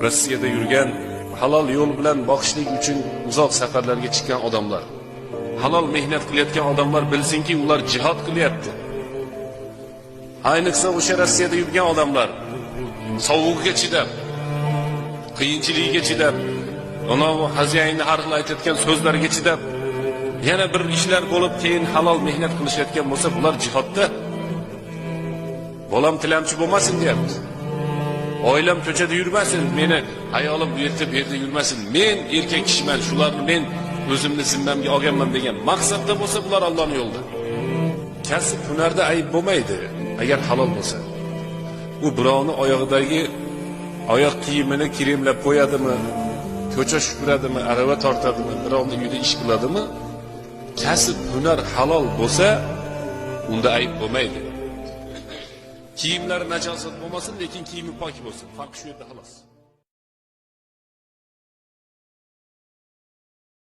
Rossiyada yurgan, halol yo'l bilan boqishlik uchun uzoq safarlarga chiqqan odamlar, halol mehnat qilayotgan odamlar bilsinki, ular jihod qilyapti. Ayniqsa o'sha Rossiyada yurgan odamlar sovug'iga chidab, qiyinchiligiga chidab, anavi haziyangni har xil aytayotgan so'zlarga chidab, yana bir ishlar bo'lib keyin halol mehnat qilishayotgan bo'lsa, bular jihodda. Bolam tilamchi bo'lmasin deyapti. Oilam ko'chada yurmasin, meni hayolim bu yerda bu yerda yurmasin. Men erkak kishiman, shularni men o'zimni zimmamga olganman degan maqsadda bo'lsa, bular Allohning yo'lida. Kasb hunarda ayb bo'lmaydi, agar halol bo'lsa. U birovni oyog'idagi oyoq kiyimini kremlab qo'yadimi, ko'cha supuradimi, arava tortadimi, birovni uyida ish qiladimi? Kasb hunar halol bo'lsa, unda ayb bo'lmaydi. Kiyimlari najosat bo'lmasin, lekin kiyimi pok bo'lsin. Farq shu yerda xolos.